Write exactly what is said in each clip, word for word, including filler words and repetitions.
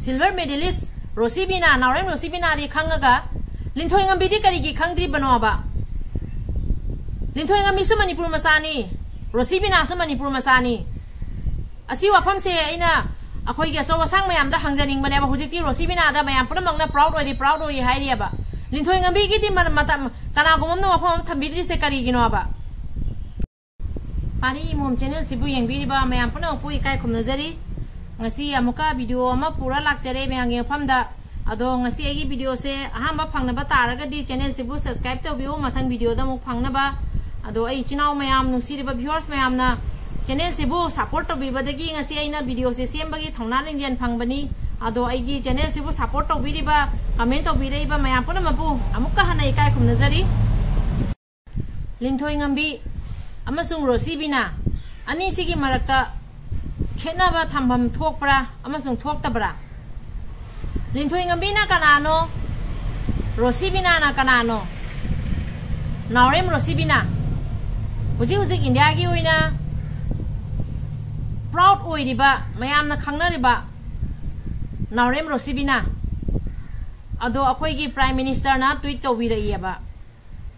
Silver medalist ꯔꯣꯁꯤꯕꯤꯅꯥ, ꯅꯥꯎꯔꯦꯝ ꯔꯣꯁꯤꯕꯤꯅꯥꯗꯤ ꯈꯪꯉꯒ ꯂꯤꯟꯊꯣꯏ ꯉꯝꯕꯤꯗꯤ ꯀꯔꯤꯒꯤ ꯈꯪꯗ꯭ꯔꯤꯕꯅꯣꯕ? ꯂꯤꯟꯊꯣꯏ ꯉꯝꯕꯤꯁꯨ ꯃꯅꯤꯄꯨꯔ ꯃꯆꯥꯅꯤ, ꯔꯣꯁꯤꯕꯤꯅꯥꯁꯨ ꯃꯅꯤꯄꯨꯔ ꯃꯆꯥꯅꯤ꯫ ꯑꯁꯤ ꯋꯥꯐꯝꯁꯦ ꯑꯩꯅ ꯑꯩꯈꯣꯏꯒꯤ ꯑꯆꯧ ꯑꯁꯥꯡ ꯃꯌꯥꯝꯗ ꯍꯪꯖꯅꯤꯡꯕꯅꯦꯕ꯫ ꯍꯧꯖꯤꯛꯇꯤ ꯔꯣꯁꯤꯕꯤꯅꯥꯗ ꯃꯌꯥꯝ ꯄꯨꯝꯅꯃꯛꯅ proud ꯑꯣꯏꯔꯤ, proud ꯑꯣꯏꯔꯤ ꯍꯥꯏꯔꯤꯑꯕ꯫ ꯂꯤꯟꯊꯣꯏ ꯉꯝꯕꯤꯒꯤꯗꯤ ꯃ-, ꯃꯇꯝ, ꯀꯅꯥꯒꯨꯝꯕ ꯑꯃꯅ ꯋꯥꯐꯝ ꯑꯃ ꯊꯝꯕꯤꯗ꯭ꯔꯤꯁꯦ ꯀꯔꯤꯒꯤꯅꯣꯕ? ꯄꯥꯔꯤ ꯏꯃꯣꯝ channel ꯁꯤꯕꯨ ꯌꯦꯡꯕꯤꯔꯤꯕ ꯃꯌꯥꯝ ꯄꯨꯝꯅꯃꯛꯄꯨ ꯏꯀꯥꯏ ꯈꯨꯝꯅꯖꯔꯤ꯫ ꯉꯁꯤ ꯑꯃꯨꯛꯀ video ꯑꯃ ꯄꯨꯔ ꯂꯥꯛꯆꯔꯦ ꯃꯌꯥꯝꯒꯤ ꯃꯐꯝꯗ꯫ ꯑꯗꯣ ꯉꯁꯤ ꯑꯩꯒꯤ video ꯁꯦ ꯑꯍꯥꯟꯕ ꯐꯪꯅꯕ ꯇꯥꯔꯒꯗꯤ channel ꯁꯤꯕꯨ subscribe ꯇꯧꯕꯤꯌꯨ, ꯃꯊꯪ video ꯗ ꯑꯃꯨꯛ ꯐꯪꯅꯕ꯫ ꯑꯗꯣ ꯑꯩ ꯏꯆꯤꯟ ꯏꯅꯥꯎ ꯃꯌꯥꯝ, ꯅꯨꯡꯁꯤꯔꯤꯕ viewers ꯃꯌꯥꯝꯅ channel ꯁꯤꯕꯨ support ꯇꯧꯕꯤꯕꯗꯒꯤ ꯉꯁꯤ ꯑꯩꯅ video ꯁꯦ ꯁꯦꯝꯕꯒꯤ ꯊꯧꯅꯥ ꯂꯤꯡꯖꯦꯜ ꯐꯪꯕꯅꯤ꯫ ꯑꯗꯣ ꯑꯩꯒꯤ channel ꯁꯤꯕꯨ support ꯇꯧꯕꯤꯔꯤꯕ, comment ꯇꯧꯕꯤꯔꯛꯏꯕ ꯃꯌꯥꯝ ꯄꯨꯝꯅꯃꯛꯄꯨ ꯑꯃꯨꯛꯀ ꯍꯟꯅ ꯏꯀꯥꯏ ꯈꯨꯝꯅꯖꯔꯤ꯫ ꯂꯤꯟꯊꯣꯏ ꯉꯝꯕꯤ ꯑꯃꯁꯨꯡ ꯔꯣꯁꯤꯕꯤꯅꯥ ꯑꯅꯤꯁꯤꯒꯤ ꯃꯔꯛꯇ ꯈꯦꯠꯅꯕ ꯊꯝꯐꯝ ꯊꯣꯛꯄ꯭ꯔꯥ ꯑꯃꯁꯨꯡ ꯊꯣꯛꯇꯕ꯭ꯔꯥ? ꯂꯤꯟꯊꯣꯏ ꯉꯝꯕꯤꯅ ꯀꯅꯥꯅꯣ? ꯔꯣꯁꯤꯕꯤꯅꯥꯅ ꯀꯅꯥꯅꯣ? ꯅꯥꯎꯔꯦꯝ ꯔꯣꯁꯤꯕꯤꯅꯥ ꯍꯧꯖꯤꯛ ꯍꯧꯖꯤꯛ ꯏꯟꯗꯤꯌꯥꯒꯤ ꯑꯣꯏꯅ proud ꯑꯣꯏꯔꯤꯕ, ꯃꯌꯥꯝꯅ ꯈꯪꯅꯔꯤꯕ ꯅꯥꯎꯔꯦꯝ ꯔꯣꯁꯤꯕꯤꯅꯥ ꯑꯗꯣ ꯑꯩꯈꯣꯏꯒꯤ Prime Minister ꯅ tweet ꯇꯧꯕꯤꯔꯛꯏꯑꯕ꯫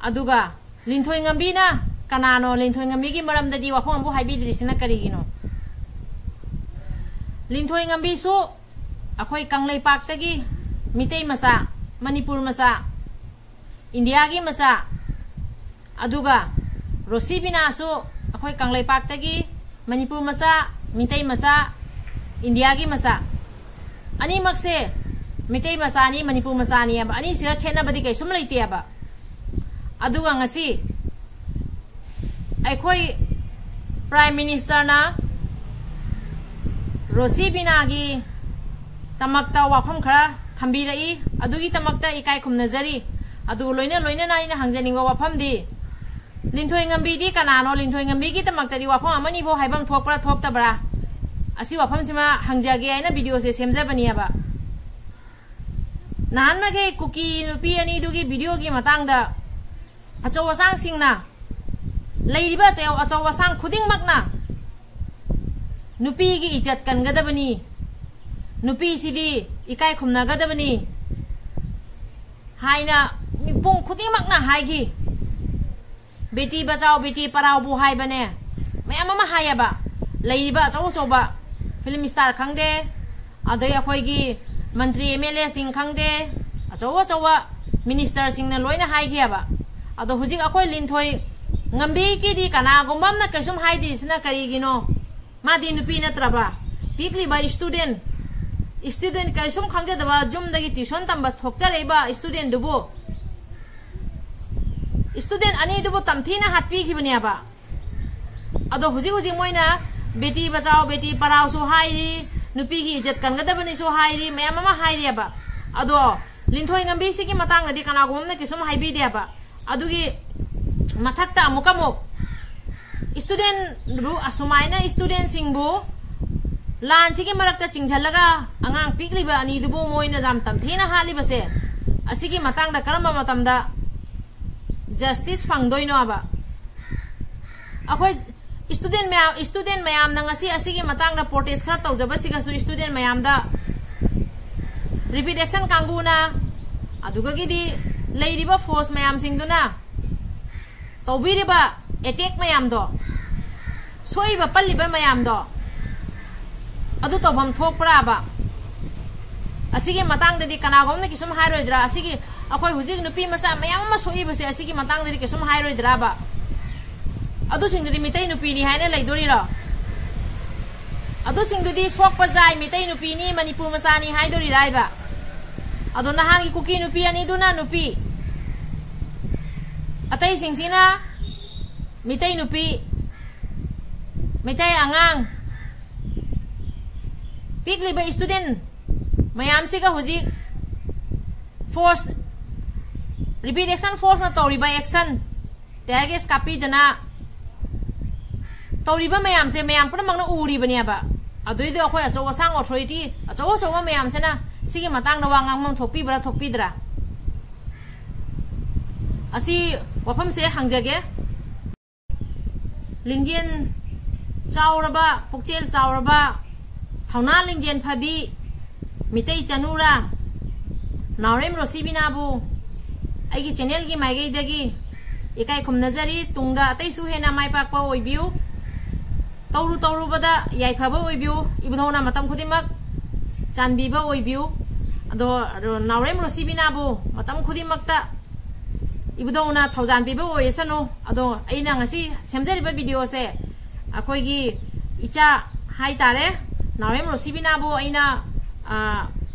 ꯑꯗꯨꯒ ꯂꯤꯟꯊꯣꯏ ꯉꯝꯕꯤꯅ ꯀꯅꯥꯅꯣ? ꯂꯤꯟꯊꯣꯏ ꯉꯝꯕꯤꯒꯤ ꯃꯔꯝꯗꯗꯤ ꯋꯥꯐꯝ ꯑꯃꯕꯨ ꯍꯥꯏꯕꯤꯗ꯭ꯔꯤꯁꯤꯅ ꯀꯔꯤꯒꯤꯅꯣ? ꯂꯤꯟꯊꯣꯏ ꯉꯝꯕꯤꯁꯨ ꯑꯩꯈꯣꯏ ꯀꯪꯂꯩꯄꯥꯛꯇꯒꯤ ꯃꯤꯇꯩ ꯃꯆꯥ, ꯃꯅꯤꯄꯨꯔ ꯃꯆꯥ, ꯏꯟꯗꯤꯌꯥꯒꯤ ꯃꯆꯥ, ꯑꯗꯨꯒ ꯔꯣꯁꯤꯕꯤꯅꯥꯁꯨ ꯑꯩꯈꯣꯏ ꯀꯪꯂꯩꯄꯥꯛꯇꯒꯤ ꯃꯅꯤꯄꯨꯔ ꯃꯆꯥ, ꯃꯤꯇꯩ ꯃꯆꯥ, ꯏꯟꯗꯤꯌꯥꯒꯤ ꯃꯆꯥ꯫ ꯑꯅꯤꯃꯛꯁꯦ ꯃꯤꯇꯩ ꯃꯆꯥꯅꯤ, ꯃꯅꯤꯄꯨꯔ ꯃꯆꯥꯅꯤ ꯍꯥꯏꯕ, ꯑꯅꯤꯁꯤꯒ ꯈꯦꯠꯅꯕꯗꯤ ꯀꯩꯁꯨꯝ ꯂꯩꯇꯦ ꯍꯥꯏꯕ꯫ ꯑꯗꯨꯒ ꯉꯁꯤ ꯑꯩꯈꯣꯏ Prime Minister ꯅ ꯔꯣꯁꯤꯕꯤꯅꯥꯒꯤ ꯗꯃꯛꯇ ꯋꯥꯐꯝ ꯈꯔ ꯊꯝꯕꯤꯔꯛꯏ, ꯑꯗꯨꯒꯤꯗꯃꯛꯇ ꯏꯀꯥꯏ ꯈꯨꯝꯅꯖꯔꯤ꯫ ꯑꯗꯨ ꯂꯣꯏꯅ ꯂꯣꯏꯅꯅ ꯑꯩꯅ ꯍꯪꯖꯅꯤꯡꯕ ꯋꯥꯐꯝꯗꯤ, ꯂꯤꯟꯊꯣꯏ ꯉꯝꯕꯤꯗꯤ ꯀꯅꯥꯅꯣ? ꯂꯤꯟꯊꯣꯏ ꯉꯝꯕꯤꯒꯤꯗꯃꯛꯇꯗꯤ ꯋꯥꯐꯝ ꯑꯃꯅꯤꯐꯥꯎ ꯍꯥꯏꯐꯝ ꯊꯣꯛꯄ꯭ꯔꯥ ꯊꯣꯛꯇꯕ꯭ꯔꯥ? ꯑꯁꯤ ꯋꯥꯐꯝꯁꯤꯃ ꯍꯪꯖꯒꯦ ꯍꯥꯏꯅ video ꯁꯦ ꯁꯦꯝꯖꯕꯅꯦꯕ꯫ ꯅꯍꯥꯟꯃꯈꯩ ꯀꯨꯀꯤ ꯅꯨꯄꯤ ꯑꯅꯤꯗꯨꯒꯤ video ꯒꯤ ꯃꯇꯥꯡꯗ ꯑꯆꯧ ꯑꯁꯥꯡꯁꯤꯡꯅ, ꯂꯩꯔꯤꯕ ꯑꯆꯧ, ꯑꯆꯧ ꯑꯁꯥꯡ ꯈꯨꯗꯤꯡꯃꯛꯅ ꯅꯨꯄꯤꯒꯤ ꯏꯖꯠ ꯀꯟꯒꯗꯕꯅꯤ, ꯅꯨꯄꯤꯁꯤꯗꯤ ꯏꯀꯥꯏ ꯈꯨꯝꯅꯒꯗꯕꯅꯤ ꯍꯥꯏꯅ ꯃꯤꯄꯨꯝ ꯈꯨꯗꯤꯡꯃꯛꯅ ꯍꯥꯏꯈꯤ꯫ ꯕꯦꯇꯤ ꯕꯆꯥꯎ ꯕꯦꯇꯤ ꯄꯔꯥꯎꯕꯨ ꯍꯥꯏꯕꯅꯦ, ꯃꯌꯥꯝ ꯑꯃ ꯍꯥꯏꯌꯦꯕ꯫ ꯂꯩꯔꯤꯕ ꯑꯆꯧ ꯑꯆꯧꯕ ꯐꯤꯂꯝ ꯁ꯭ꯇꯥꯔ ꯈꯪꯗꯦ, ꯑꯗꯩ ꯑꯩꯈꯣꯏꯒꯤ ꯃꯟꯇ꯭ꯔꯤ ꯑꯦꯝ ꯑꯦꯜ ꯑꯦꯁꯤꯡ ꯈꯪꯗꯦ, ꯑꯆꯧ ꯑꯆꯧꯕ ꯃꯤꯅꯤꯁꯇꯔꯁꯤꯡꯅ ꯂꯣꯏꯅ ꯍꯥꯏꯈꯤꯑꯕ꯫ ꯑꯗꯣ ꯍꯧꯖꯤꯛ ꯑꯩꯈꯣꯏ ꯂꯤꯟꯊꯣꯏ ꯉꯝꯕꯤꯒꯤꯗꯤ ꯀꯅꯥꯒꯨꯝꯕ ꯑꯃꯅ ꯀꯩꯁꯨꯝ ꯍꯥꯏꯗ꯭ꯔꯤꯁꯤꯅ ꯀꯔꯤꯒꯤꯅꯣ? ꯃꯥꯗꯤ ꯅꯨꯄꯤ ꯅꯠꯇ꯭ꯔꯕ? ꯄꯤꯛꯂꯤꯕ ꯁ꯭ꯇꯨꯗꯦꯟ, ꯁ꯭ꯇꯨꯗꯦꯟ ꯀꯔꯤꯁꯨꯝ ꯈꯪꯖꯗꯕ ꯌꯨꯝꯗꯒꯤ ꯇ꯭ꯌꯨꯁꯟ ꯇꯝꯕ ꯊꯣꯛꯆꯔꯛꯏꯕ ꯁ꯭ꯇꯨꯗꯦꯟꯗꯨꯕꯨ, ꯁ꯭ꯇꯨꯗꯦꯟ ꯑꯅꯤꯗꯨꯕꯨ ꯇꯝꯊꯤꯅ ꯍꯥꯠꯄꯤꯈꯤꯕꯅꯦꯕ꯫ ꯑꯗꯣ ꯍꯧꯖꯤꯛ ꯍꯧꯖꯤꯛ ꯃꯣꯏꯅ ꯕꯦꯇꯤ ꯕꯆꯥꯎ ꯕꯦꯇꯤ ꯄꯔꯥꯎꯁꯨ ꯍꯥꯏꯔꯤ, ꯅꯨꯄꯤꯒꯤ ꯏꯖꯠ ꯀꯟꯒꯗꯕꯅꯤꯁꯨ ꯍꯥꯏꯔꯤ, ꯃꯌꯥꯝ ꯑꯃ ꯍꯥꯏꯔꯤꯑꯕ꯫ ꯑꯗꯣ ꯂꯤꯟꯊꯣꯏ ꯉꯝꯕꯤꯁꯤꯒꯤ ꯃꯇꯥꯡꯗꯗꯤ ꯀꯅꯥꯒꯨꯝꯕ ꯑꯃꯅ ꯀꯩꯁꯨꯝ ꯍꯥꯏꯕꯤꯗꯦꯕ꯫ ꯑꯗꯨꯒꯤ ꯃꯊꯛꯇ ꯑꯃꯨꯛꯀ ꯑꯃꯨꯛ ꯁ꯭ꯇꯨꯗꯦꯟꯕꯨ, ꯑꯁꯨꯃꯥꯏꯅ ꯁ꯭ꯇꯨꯗꯦꯟꯁꯤꯡꯕꯨ ꯂꯥꯟꯁꯤꯒꯤ ꯃꯔꯛꯇ ꯆꯤꯡꯁꯤꯜꯂꯒ ꯑꯉꯥꯡ ꯄꯤꯛꯂꯤꯕ ꯑꯅꯤꯗꯨꯕꯨ ꯃꯣꯏꯅ ꯌꯥꯝ ꯇꯝꯊꯤꯅ ꯍꯥꯠꯂꯤꯕꯁꯦ, ꯑꯁꯤꯒꯤ ꯃꯇꯥꯡꯗ ꯀꯔꯝꯕ ꯃꯇꯝꯗ ꯖꯁꯇꯤꯁ ꯐꯪꯗꯣꯏꯅꯣꯕ? ꯑꯩꯈꯣꯏ ꯁ꯭ꯇꯨꯗꯦꯟ ꯃꯌꯥꯝ, ꯁ꯭ꯇꯨꯗꯦꯟ ꯃꯌꯥꯝꯅ ꯉꯁꯤ ꯑꯁꯤꯒꯤ ꯃꯇꯥꯡꯗ ꯄ꯭ꯔꯣꯇꯦꯁ ꯈꯔ ꯇꯧꯖꯕꯁꯤꯒꯁꯨ ꯁ꯭ꯇꯨꯗꯦꯟ ꯃꯌꯥꯝꯗ ꯔꯦꯄꯤꯗ ꯑꯦꯛꯁꯟ ꯀꯥꯡꯕꯨꯅ, ꯑꯗꯨꯒꯒꯤꯗꯤ ꯂꯩꯔꯤꯕ ꯐꯣꯔꯁ ꯃꯌꯥꯝꯁꯤꯡꯗꯨꯅ ꯇꯧꯕꯤꯔꯤꯕ ꯑꯦꯇꯦꯛ ꯃꯌꯥꯝꯗꯣ, ꯁꯣꯛꯏꯕ ꯄꯜꯂꯤꯕ ꯃꯌꯥꯝꯗꯣ, ꯑꯗꯨ ꯇꯧꯐꯝ ꯊꯣꯛꯄ꯭ꯔꯥꯕ? ꯑꯁꯤꯒꯤ ꯃꯇꯥꯡꯗꯗꯤ ꯀꯅꯥꯒꯨꯝꯕꯅ ꯀꯩꯁꯨꯝ ꯍꯥꯏꯔꯣꯏꯗ꯭ꯔꯥ? ꯑꯁꯤꯒꯤ ꯑꯩꯈꯣꯏ ꯍꯧꯖꯤꯛ ꯅꯨꯄꯤ ꯃꯆꯥ ꯃꯌꯥꯝ ꯑꯃ ꯁꯣꯛꯏꯕꯁꯦ, ꯑꯁꯤꯒꯤ ꯃꯇꯥꯡꯗꯗꯤ ꯀꯩꯁꯨꯝ ꯍꯥꯏꯔꯣꯏꯗ꯭ꯔꯥꯕ? ꯑꯗꯨꯁꯤꯡꯗꯨꯗꯤ ꯃꯤꯇꯩ ꯅꯨꯄꯤꯅꯤ ꯍꯥꯏꯅ ꯂꯩꯗꯣꯔꯤꯔꯣ? ꯑꯗꯨꯁꯤꯡꯗꯨꯗꯤ ꯁꯣꯛꯄ ꯖꯥꯏ, ꯃꯤꯇꯩ ꯅꯨꯄꯤꯅꯤ, ꯃꯅꯤꯄꯨꯔ ꯃꯆꯥꯅꯤ ꯍꯥꯏꯗꯣꯔꯤꯔꯥ ꯍꯥꯏꯕ? ꯑꯗꯣ ꯅꯍꯥꯟꯒꯤ ꯀꯨꯀꯤ ꯅꯨꯄꯤ ꯑꯅꯤꯗꯨꯅ ꯅꯨꯄꯤ, ꯑꯇꯩꯁꯤꯡꯁꯤꯅ ꯃꯤꯇꯩ ꯅꯨꯄꯤ, ꯃꯤꯇꯩ ꯑꯉꯥꯡ, ꯄꯤꯛꯂꯤꯕ ꯁ꯭ꯇꯨꯗꯦꯟ ꯃꯌꯥꯝꯁꯤꯒ ꯍꯧꯖꯤꯛ ꯐꯣꯔꯁ, ꯔꯦꯄꯤꯗ ꯑꯦꯛꯁꯟ ꯐꯣꯔꯁꯅ ꯇꯧꯔꯤꯕ ꯑꯦꯛꯁꯟ, ꯇꯤꯌꯔ ꯒꯦꯁ ꯀꯥꯞꯄꯤꯗꯅ ꯇꯧꯔꯤꯕ ꯃꯌꯥꯝꯁꯦ ꯃꯌꯥꯝ ꯄꯨꯝꯅꯃꯛꯅ ꯎꯔꯤꯕꯅꯦꯕ꯫ ꯑꯗꯨꯏꯗꯣ ꯑꯩꯈꯣꯏ ꯑꯆꯧ ꯑꯁꯥꯡ ꯑꯣꯊꯣꯔꯤꯇꯤ ꯑꯆꯧ ꯑꯆꯧꯕ ꯃꯌꯥꯝꯁꯤꯅ ꯁꯤꯒꯤ ꯃꯇꯥꯡꯗ ꯋꯥ ꯉꯥꯡꯐꯝ ꯊꯣꯛꯄꯤꯕ꯭ꯔꯥ, ꯊꯣꯛꯄꯤꯗ꯭ꯔꯥ? ꯑꯁꯤ ꯋꯥꯐꯝꯁꯦ ꯍꯪꯖꯒꯦ꯫ ꯂꯤꯡꯖꯦꯜ ꯆꯥꯎꯔꯕ, ꯄꯨꯛꯆꯦꯜ ꯆꯥꯎꯔꯕ, ꯊꯧꯅꯥ ꯂꯤꯡꯖꯦꯜ ꯐꯕꯤ, ꯃꯤꯇꯩ ꯆꯅꯨꯔꯥ ꯅꯥꯎꯔꯦꯝ ꯔꯣꯁꯤꯕꯤꯅꯥꯕꯨ ꯑꯩꯒꯤ ꯆꯦꯅꯦꯜꯒꯤ ꯃꯥꯏꯀꯩꯗꯒꯤ ꯏꯀꯥꯏ ꯈꯨꯝꯅꯖꯔꯤ꯫ ꯇꯨꯡꯗ ꯑꯇꯩꯁꯨ ꯍꯦꯟꯅ ꯃꯥꯏ ꯄꯥꯛꯄ ꯑꯣꯏꯕꯤꯌꯨ꯫ ꯇꯧꯔꯨ ꯇꯧꯔꯨꯕꯗ ꯌꯥꯏꯐꯕ ꯑꯣꯏꯕꯤꯌꯨ꯫ ꯏꯕꯨꯙꯧꯅ ꯃꯇꯝ ꯈꯨꯗꯤꯡꯃꯛ ꯆꯥꯟꯕꯤꯕ ꯑꯣꯏꯕꯤꯌꯨ꯫ ꯑꯗꯣ ꯅꯥꯎꯔꯦꯝ ꯔꯣꯁꯤꯕꯤꯅꯥꯕꯨ ꯃꯇꯝ ꯈꯨꯗꯤꯡꯃꯛꯇ ꯏꯕꯨꯙꯧꯅ ꯊꯧꯖꯥꯟ ꯄꯤꯕ ꯑꯣꯏꯁꯅꯨ꯫ ꯑꯗꯣ ꯑꯩꯅ ꯉꯁꯤ ꯁꯦꯝꯖꯔꯤꯕ ꯚꯤꯗꯤꯑꯣꯁꯦ ꯑꯩꯈꯣꯏꯒꯤ ꯏꯆꯥ ꯍꯥꯏꯇꯥꯔꯦ, ꯅꯥꯎꯔꯦꯝ ꯔꯣꯁꯤꯕꯤꯅꯥꯕꯨ ꯑꯩꯅ, ꯑ,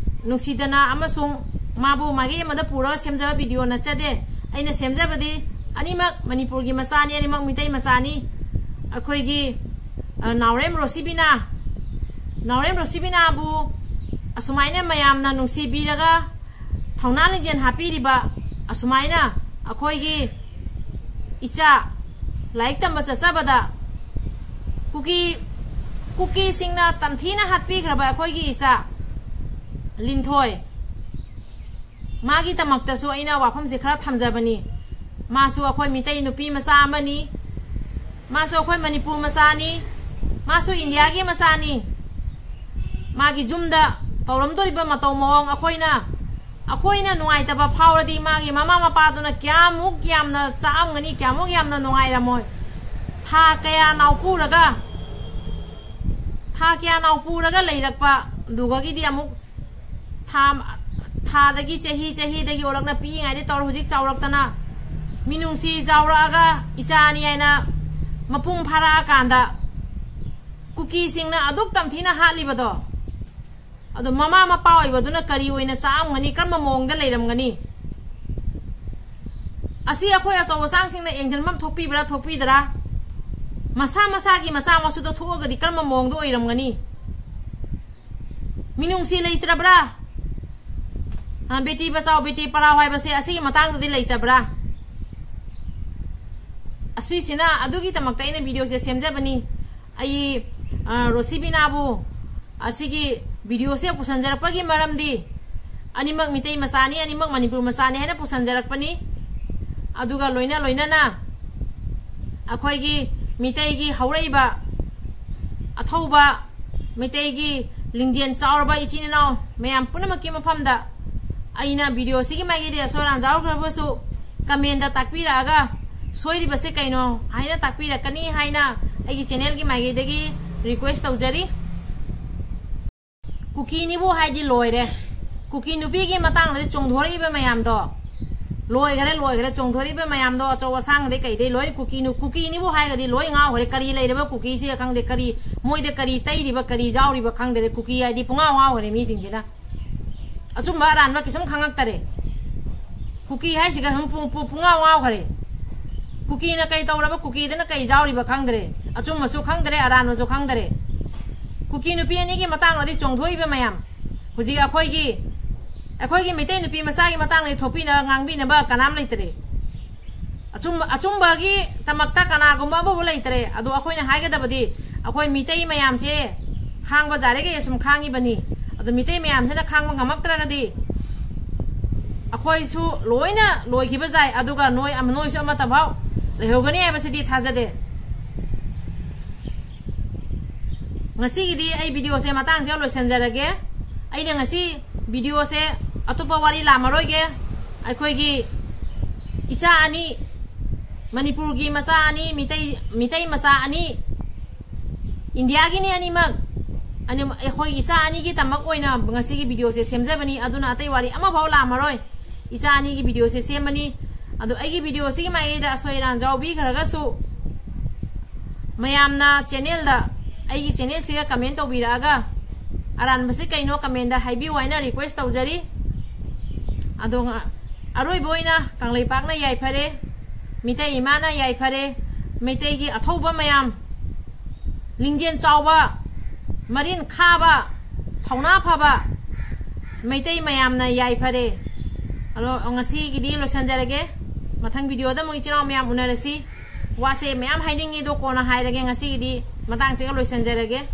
ꯅꯨꯡꯁꯤꯗꯅ ꯑꯃꯁꯨꯡ ꯃꯥꯕꯨ ꯃꯥꯏꯀꯩ ꯑꯃꯗ ꯄꯨꯔꯒ ꯁꯦꯝꯖꯕ ꯚꯤꯗꯤꯑꯣ ꯅꯠꯆꯗꯦ꯫ ꯑꯩꯅ ꯁꯦꯝꯖꯕꯗꯤ ꯑꯅꯤꯃꯛ ꯃꯅꯤꯄꯨꯔꯒꯤ ꯃꯆꯥꯅꯤ, ꯑꯅꯤꯃꯛ ꯃꯤꯇꯩ ꯃꯆꯥꯅꯤ꯫ ꯑꯩꯈꯣꯏꯒꯤ, ꯑ, ꯅꯥꯎꯔꯦꯝ ꯔꯣꯁꯤꯕꯤꯅꯥ, ꯅꯥꯎꯔꯦꯝ ꯔꯣꯁꯤꯕꯤꯅꯥꯕꯨ ꯑꯁꯨꯃꯥꯏꯅ ꯃꯌꯥꯝꯅ ꯅꯨꯡꯁꯤꯕꯤꯔꯒ ꯊꯧꯅꯥ ꯂꯤꯡꯖꯦꯜ ꯍꯥꯞꯄꯤꯔꯤꯕ, ꯑꯁꯨꯃꯥꯏꯅ ꯑꯩꯈꯣꯏꯒꯤ ꯏꯆꯥ ꯂꯥꯏꯔꯤꯛ ꯇꯝꯕ ꯆꯠꯆꯕꯗ ꯀꯨꯀꯤ, ꯀꯨꯀꯤꯁꯤꯡꯅ ꯇꯝꯊꯤꯅ ꯍꯥꯠꯄꯤꯈ꯭ꯔꯕ ꯑꯩꯈꯣꯏꯒꯤ ꯏꯆꯥ ꯂꯤꯟꯊꯣꯏ, ꯃꯥꯒꯤꯗꯃꯛꯇꯁꯨ ꯑꯩꯅ ꯋꯥꯐꯝꯁꯦ ꯈꯔ ꯊꯝꯖꯕꯅꯤ꯫ ꯃꯥꯁꯨ ꯑꯩꯈꯣꯏ ꯃꯤꯇꯩ ꯅꯨꯄꯤ ꯃꯆꯥ ꯑꯃꯅꯤ꯫ ꯃꯥꯁꯨ ꯑꯩꯈꯣꯏ ꯃꯅꯤꯄꯨꯔ ꯃꯆꯥꯅꯤ꯫ ꯃꯥꯁꯨ ꯏꯟꯗꯤꯌꯥꯒꯤ ꯃꯆꯥꯅꯤ꯫ ꯃꯥꯒꯤ ꯌꯨꯝꯗ ꯇꯧꯔꯝꯗꯣꯔꯤꯕ ꯃꯇꯧ ꯃꯑꯣꯡ ꯑꯩꯈꯣꯏꯅ, ꯑꯩꯈꯣꯏꯅ ꯅꯨꯡꯉꯥꯏꯇꯕ ꯐꯥꯎꯔꯗꯤ ꯃꯥꯒꯤ ꯃꯃꯥ ꯃꯄꯥꯗꯨꯅ ꯀꯌꯥꯃꯨꯛ ꯌꯥꯝꯅ ꯆꯥꯛꯑꯝꯒꯅꯤ, ꯀꯌꯥꯃꯨꯛ ꯌꯥꯝꯅ ꯅꯨꯡꯉꯥꯏꯔꯝꯃꯣꯏ꯫ ꯊꯥ ꯀꯌꯥ ꯅꯥꯎꯄꯨꯔꯒ, ꯊꯥ ꯀꯌꯥ ꯅꯥꯎꯄꯨꯔꯒ ꯂꯩꯔꯛꯄ ꯑꯗꯨꯒꯒꯤꯗꯤ ꯑꯃꯨꯛ ꯊꯥ, ꯊꯥꯗꯒꯤ ꯆꯍꯤ, ꯆꯍꯤꯗꯒꯤ ꯑꯣꯜꯂꯛꯅ ꯄꯤꯛꯏꯉꯩꯗ ꯇꯧꯔ ꯍꯧꯖꯤꯛ ꯆꯥꯎꯔꯛꯇꯅ ꯃꯤꯅꯨꯡꯁꯤ ꯆꯥꯎꯔꯛꯑꯒ ꯏꯆꯥꯅꯤ ꯍꯥꯏꯅ ꯃꯄꯨꯡ ꯐꯥꯔꯛꯑꯀꯥꯟꯗ ꯀꯨꯀꯤꯁꯤꯡꯅ ꯑꯗꯨꯛ ꯇꯝꯊꯤꯅ ꯍꯥꯠꯂꯤꯕꯗꯣ, ꯑꯗꯣ ꯃꯃꯥ ꯃꯄꯥ ꯑꯣꯏꯕꯗꯨꯅ ꯀꯔꯤ ꯑꯣꯏꯅ ꯆꯥꯛꯑꯝꯒꯅꯤ? ꯀꯔꯝꯕ ꯃꯑꯣꯡꯗ ꯂꯩꯔꯝꯒꯅꯤ? ꯑꯁꯤ ꯑꯩꯈꯣꯏ ꯑꯆꯧ ꯑꯁꯥꯡꯁꯤꯡꯅ ꯌꯦꯡꯁꯤꯟꯐꯝ ꯊꯣꯛꯄꯤꯕ꯭ꯔꯥ, ꯊꯣꯛꯄꯤꯗ꯭ꯔꯥ? ꯃꯁꯥ ꯃꯁꯥꯒꯤ ꯃꯆꯥ ꯃꯁꯨꯗ ꯊꯣꯛꯑꯒꯗꯤ ꯀꯔꯝꯕ ꯃꯑꯣꯡꯗ ꯑꯣꯏꯔꯝꯒꯅꯤ? ꯃꯤꯅꯨꯡꯁꯤ ꯂꯩꯇ꯭ꯔꯕ꯭ꯔꯥ? ꯑ, ꯕꯦꯇꯤ ꯕꯆꯥꯎ, ꯕꯦꯇꯤ ꯄꯔꯥꯎ ꯍꯥꯏꯕꯁꯦ ꯑꯁꯤꯒꯤ ꯃꯇꯥꯡꯗꯗꯤ ꯂꯩꯇꯕ꯭ꯔꯥ? ꯑꯁꯤꯁꯤꯅ ꯑꯗꯨꯒꯤꯗꯃꯛꯇ ꯑꯩꯅ ꯚꯤꯗꯤꯑꯣꯁꯦ ꯁꯦꯝꯖꯕꯅꯤ꯫ ꯑꯩ, ꯑ, ꯔꯣꯁꯤꯕꯤꯅꯥꯕꯨ ꯑꯁꯤꯒꯤ ꯚꯤꯗꯤꯑꯣꯁꯦ ꯄꯨꯁꯟꯖꯔꯛꯄꯒꯤ ꯃꯔꯝꯗꯤ ꯑꯅꯤꯃꯛ ꯃꯤꯇꯩ ꯃꯆꯥꯅꯤ, ꯑꯅꯤꯃꯛ ꯃꯅꯤꯄꯨꯔ ꯃꯆꯥꯅꯤ ꯍꯥꯏꯅ ꯄꯨꯁꯟꯖꯔꯛꯄꯅꯤ꯫ ꯑꯗꯨꯒ ꯂꯣꯏꯅ ꯂꯣꯏꯅꯅ ꯑꯩꯈꯣꯏꯒꯤ ꯃꯤꯇꯩꯒꯤ ꯍꯧꯔꯛꯏꯕ ꯑꯊꯧꯕ ꯃꯤꯇꯩꯒꯤ ꯂꯤꯡꯖꯦꯜ ꯆꯥꯎꯔꯕ ꯏꯆꯤꯟ ꯏꯅꯥꯎ ꯃꯌꯥꯝ ꯄꯨꯝꯅꯃꯛꯀꯤ ꯃꯐꯝꯗ ꯑꯩꯅ video ꯁꯤꯒꯤ ꯃꯥꯏꯀꯩꯗꯒꯤ ꯑꯁꯣꯏ ꯑꯔꯥꯟ ꯌꯥꯎꯈ꯭ꯔꯕꯁꯨ comment ꯇꯥꯛꯄꯤꯔꯛꯑꯒ ꯁꯣꯏꯔꯤꯕꯁꯦ ꯀꯩꯅꯣ ꯍꯥꯏꯅ ꯇꯥꯛꯄꯤꯔꯛꯀꯅꯤ ꯍꯥꯏꯅ ꯑꯩꯒꯤ channel ꯒꯤ ꯃꯥꯏꯀꯩꯗꯒꯤ request ꯇꯧꯖꯔꯤ꯫ ꯀꯨꯀꯤꯅꯤꯕꯨ ꯍꯥꯏꯗꯤ ꯂꯣꯏꯔꯦ꯫ ꯀꯨꯀꯤ ꯅꯨꯄꯤꯒꯤ ꯃꯇꯥꯡꯗꯗꯤ ꯆꯣꯡꯊꯣꯔꯛꯏꯕ ꯃꯌꯥꯝꯗꯣ ꯂꯣꯏꯈꯔꯦ, ꯂꯣꯏꯈꯔꯦ꯫ ꯆꯣꯡꯊꯣꯔꯛꯏꯕ ꯃꯌꯥꯝꯗꯣ ꯑꯆꯧ ꯑꯁꯥꯡꯗꯩ ꯀꯩꯗꯩ ꯂꯣꯏ ꯀꯨꯀꯤꯅꯨ-, ꯀꯨꯀꯤꯅꯤꯕꯨ ꯍꯥꯏꯔꯒꯗꯤ ꯂꯣꯏ ꯉꯥꯎꯈ꯭ꯔꯦ꯫ ꯀꯔꯤ ꯂꯩꯔꯕ ꯀꯨꯀꯤꯁꯤꯒ ꯈꯪꯗꯦ, ꯀꯔꯤ ꯃꯣꯏꯗ ꯀꯔꯤ ꯇꯩꯔꯤꯕ, ꯀꯔꯤ ꯌꯥꯎꯔꯤꯕ ꯈꯪꯗꯔꯦ꯫ ꯀꯨꯀꯤ ꯍꯥꯏꯗꯤ ꯄꯨꯡꯉꯥꯎ ꯉꯥꯎꯈ꯭ꯔꯦ ꯃꯤꯁꯤꯡꯁꯤꯅ꯫ ꯑꯆꯨꯝꯕ ꯑꯔꯥꯟꯕ ꯀꯩꯁꯨꯝ ꯈꯪꯉꯛꯇꯔꯦ꯫ ꯀꯨꯀꯤ ꯍꯥꯏꯁꯤꯒ ꯁꯨꯝ ꯄꯨ-, ꯄꯨ-, ꯄꯨꯡꯉꯥꯎ ꯉꯥꯎꯈꯔꯦ꯫ ꯀꯨꯀꯤꯅ ꯀꯩ ꯇꯧꯔꯕ, ꯀꯨꯀꯤꯗꯅ ꯀꯩ ꯌꯥꯎꯔꯤꯕ ꯈꯪꯗ꯭ꯔꯦ꯫ ꯑꯆꯨꯝꯕꯁꯨ ꯈꯪꯗ꯭ꯔꯦ, ꯑꯔꯥꯟꯕꯁꯨ ꯈꯪꯗꯔꯦ꯫ ꯀꯨꯀꯤ ꯅꯨꯄꯤ ꯑꯅꯤꯒꯤ ꯃꯇꯥꯡꯗꯗꯤ ꯆꯣꯡꯊꯣꯛꯏꯕ ꯃꯌꯥꯝ꯫ ꯍꯧꯖꯤꯛ ꯑꯩꯈꯣꯏꯒꯤ, ꯑꯩꯈꯣꯏꯒꯤ ꯃꯩꯇꯩ ꯅꯨꯄꯤ ꯃꯆꯥꯒꯤ ꯃꯇꯥꯡꯗꯗꯤ ꯊꯣꯛꯄꯤꯅ-, ꯉꯥꯡꯕꯤꯅꯕ ꯀꯅꯥꯝ ꯂꯩꯇ꯭ꯔꯦ꯫ ꯑꯆꯨꯝꯕ, ꯑꯆꯨꯝꯕꯒꯤ ꯇꯃꯛꯇ ꯀꯅꯥꯒꯨꯝꯕ ꯑꯃꯐꯥꯎ ꯂꯩꯇ꯭ꯔꯦ꯫ ꯑꯗꯣ ꯑꯩꯈꯣꯏꯅ ꯍꯥꯏꯒꯗꯕꯗꯤ ꯑꯩꯈꯣꯏ ꯃꯤꯇꯩ ꯃꯌꯥꯝꯁꯦ ꯈꯥꯡꯕ ꯌꯥꯔꯤꯈꯩ ꯁꯨꯝ ꯈꯥꯡꯉꯤꯕꯅꯤ꯫ ꯑꯗꯣ ꯃꯤꯇꯩ ꯃꯌꯥꯝꯁꯤꯅ ꯈꯥꯡꯕ ꯉꯝꯃꯛꯇ꯭ꯔꯒꯗꯤ ꯑꯩꯈꯣꯏꯁꯨ ꯂꯣꯏꯅ ꯂꯣꯏꯈꯤꯕ ꯌꯥꯏ, ꯑꯗꯨꯒ ꯅꯣꯏ ꯑꯃ-, ꯅꯣꯏꯁꯨ ꯑꯃꯠꯇꯐꯥꯎ ꯂꯩꯍꯧꯒꯅꯤ ꯍꯥꯏꯕꯁꯤꯗꯤ ꯊꯥꯖꯗꯦ꯫ ꯉꯁꯤꯒꯤꯗꯤ ꯑꯩ video ꯁꯦ ꯃꯇꯥꯡꯁꯤꯗ ꯂꯣꯏꯁꯤꯟꯖꯔꯒꯦ꯫ ꯑꯩꯅ ꯉꯁꯤ video ꯁꯦ ꯑꯇꯣꯞꯄ ꯋꯥꯔꯤ ꯂꯥꯝꯃꯔꯣꯏꯒꯦ꯫ ꯑꯩꯈꯣꯏꯒꯤ ꯏꯆꯥ ꯑꯅꯤ, ꯃꯅꯤꯄꯨꯔꯒꯤ ꯃꯆꯥ ꯑꯅꯤ, ꯃꯤꯇꯩ, ꯃꯤꯇꯩ ꯃꯆꯥ ꯑꯅꯤ, ꯏꯟꯗꯤꯌꯥꯒꯤꯅꯤ ꯑꯅꯤꯃꯛ, ꯑꯅꯤ-, ꯑꯩꯈꯣꯏ ꯏꯆꯥ ꯑꯅꯤꯒꯤꯗꯃꯛ ꯑꯣꯏꯅ ꯉꯁꯤꯒꯤ video ꯁꯦ ꯁꯦꯝꯖꯕꯅꯤ꯫ ꯑꯗꯨꯅ ꯑꯇꯩ ꯋꯥꯔꯤ ꯑꯃꯐꯥꯎ ꯂꯥꯝꯃꯔꯣꯏ꯫ ꯏꯆꯥ ꯑꯅꯤꯒꯤ video ꯁꯦ ꯁꯦꯝꯕꯅꯤ꯫ ꯑꯗꯣ ꯑꯩꯒꯤ video ꯁꯤꯒꯤ ꯃꯥꯏꯀꯩꯗ ꯑꯁꯣꯏ ꯑꯔꯥꯟ ꯌꯥꯎꯕꯤꯈ꯭ꯔꯒꯁꯨ ꯃꯌꯥꯝꯅ channel ꯗ, ꯑꯩꯒꯤ channel ꯁꯤꯒ comment ꯇꯧꯕꯤꯔꯛꯑꯒ ꯑꯔꯥꯟꯕꯁꯤ ꯀꯩꯅꯣ comment ꯗ ꯍꯥꯏꯕꯤꯌꯨ ꯍꯥꯏꯅ request ꯇꯧꯖꯔꯤ꯫ ꯑꯗꯣ ꯉ-, ꯑꯔꯣꯏꯕ ꯑꯣꯏꯅ ꯀꯪꯂꯩꯄꯥꯛꯅ ꯌꯥꯏꯐꯔꯦ, ꯃꯤꯇꯩ ꯏꯃꯥꯅ ꯌꯥꯏꯐꯔꯦ, ꯃꯩꯇꯩꯒꯤ ꯑꯊꯧꯕ ꯃꯌꯥꯝ, ꯂꯤꯡꯖꯦꯜ ꯆꯥꯎꯕ, ꯃꯔꯤꯟ ꯈꯥꯕ, ꯊꯧꯅꯥ ꯐꯕ ꯃꯩꯇꯩ ꯃꯌꯥꯝꯅ ꯌꯥꯏꯐꯔꯦ꯫ ꯑꯗꯣ ꯉꯁꯤꯒꯤꯗꯤ ꯂꯣꯏꯁꯤꯟꯖꯔꯒꯦ꯫ ꯃꯊꯪ video ꯗ ꯑꯃꯨꯛ ꯏꯆꯤꯟ ꯏꯅꯥꯎ ꯃꯌꯥꯝ ꯎꯅꯔꯁꯤ꯫ ꯋꯥꯁꯦ ꯃꯌꯥꯝ ꯍꯥꯏꯅꯤꯡꯉꯤ, ꯑꯗꯣ ꯀꯣꯟꯅ ꯍꯥꯏꯔꯒꯦ꯫ ꯉꯁꯤꯒꯤꯗꯤ ꯃꯇꯥꯡꯁꯤꯒ ꯂꯣꯏꯁꯤꯟꯖꯔꯒꯦ꯫